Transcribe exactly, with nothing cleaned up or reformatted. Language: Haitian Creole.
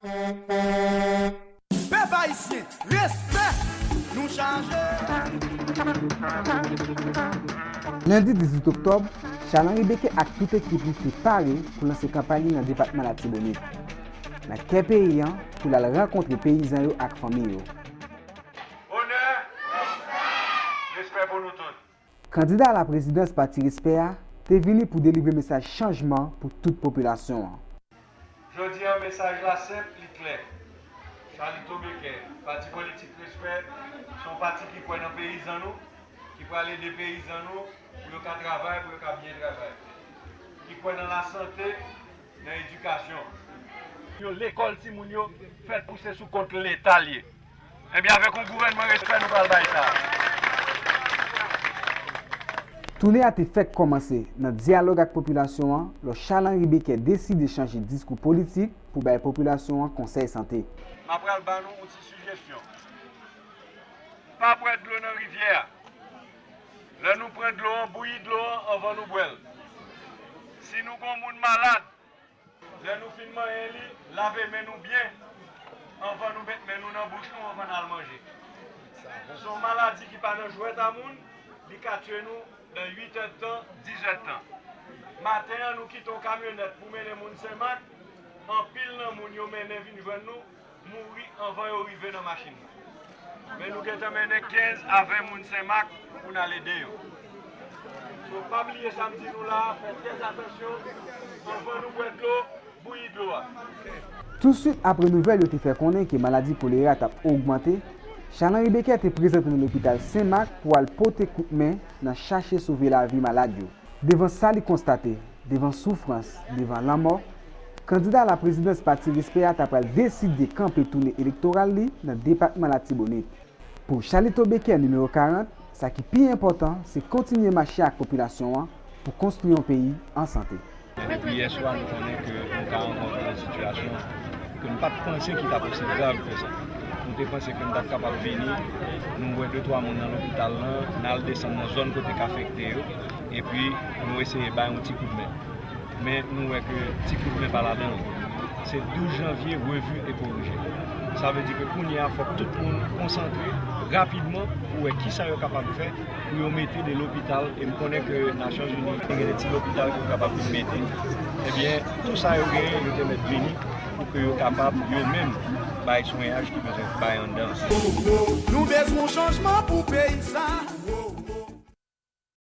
Pèp ayisyen, respè! Nou chaje! Lendi dizuit oktòb, Charles Henri Becker ak tout ekip li te pare pou lanse kanpay li nan depatman Latibonit, nan kè peyi an, pou l al rankontre peyizan yo ak fanmi yo. Onè, respè pou nou tout. Kandida a laprezidans Pati Respè a te vini pou delivre mesaj chanjman pou tout popilasyon an. Jodi a, mesaj la senp, li klè. Charlito Becker, pati politik Respè, se yon pati ki kwè nan peyizan nou, ki pral ede peyizan nou pou yo ka travay, pou yo ka byen travay. Ki kwè nan lasante, nan edikasyon. Yo lekòl timoun yo fèt pou se sou kont Leta l ye. Ebyen, avèk yon gouvènman Respè, nou pral bay sa. Toune a te fèk kòmanse nan dyalòg ak popilasyon an lò Charles Henri Becker deside chanje diskou politik pou bay popilasyon an konsèy sante. M ap pral ba nou yon ti sijesyon. Pa bwè dlo nan rivyè a. Lè nou pran dlo an, bouyi dlo an anvan nou bwè l. Si nou gon moun malad, lè nou fin manyen li, lave men nou byen anvan nou met men nou nan bouch nou anvan n al manje. Se yon maladi ki pa nan jwèt a moun, li ka tye nou nan uit èdtan, diz èdtan. Maten an, nou kite yon kamyonèt pou mennen moun Senmak, anpil nan moun yo mennen vin jwenn nou, mouri anvan yo rive nan machin nan. Men nou gentan mennen kenz a ven moun Senmak pou n al ede yo. So, pa bliye sa m di nou la a, fè trè atansyon anvan nou bwè dlo, bouyi dlo a. Touswit apre nouvèl yo te fè konnen ke maladi kolera t ap ogmante, Charles Henri Becker te prezante nan lopital Senmak pou al pote kout men nan chache sove lavi malad yo. Devan sa li konstate, devan soufrans, devan lanmò, kandida laprezidans Pati Respè a ta pral deside kanpe toune elektoral li nan depatman Latibonit. Pou Charlito Becker nimewo karant, sa ki pi enpòtan se kontinye mache ak popilasyon an pou konstwi yon peyi an sante. Depi yè swa, nou konnen ke nou ka rankontre yon sitiyasyon ke nou pa t panse ki t ap osi grav ke sa. Nou te panse ke nou t ap kapab vini, nou wè de twa moun nan lopital lan, n al desann nan zòn kote k afekte yo, epi nou eseye bay yon ti koudmen. Men nou wè ke ti koudmen pa ladan l. Se douz janvye, revi e korije. Sa vle di ke kounye a, fòk tout moun konsantre rapidman pou wè kisa yo kapab fè pou yo mete de lopital, e m konnen ke Nasyonzini gen de ti lopital ke yo kapab vin mete. Ebyen, tou sa yo genyen, yo te mèt vini pou ke yo kapab, yo menm, bay swenyaj ki bezwen bay anndan. Nou bezwen yon chanjman pou peyi sa.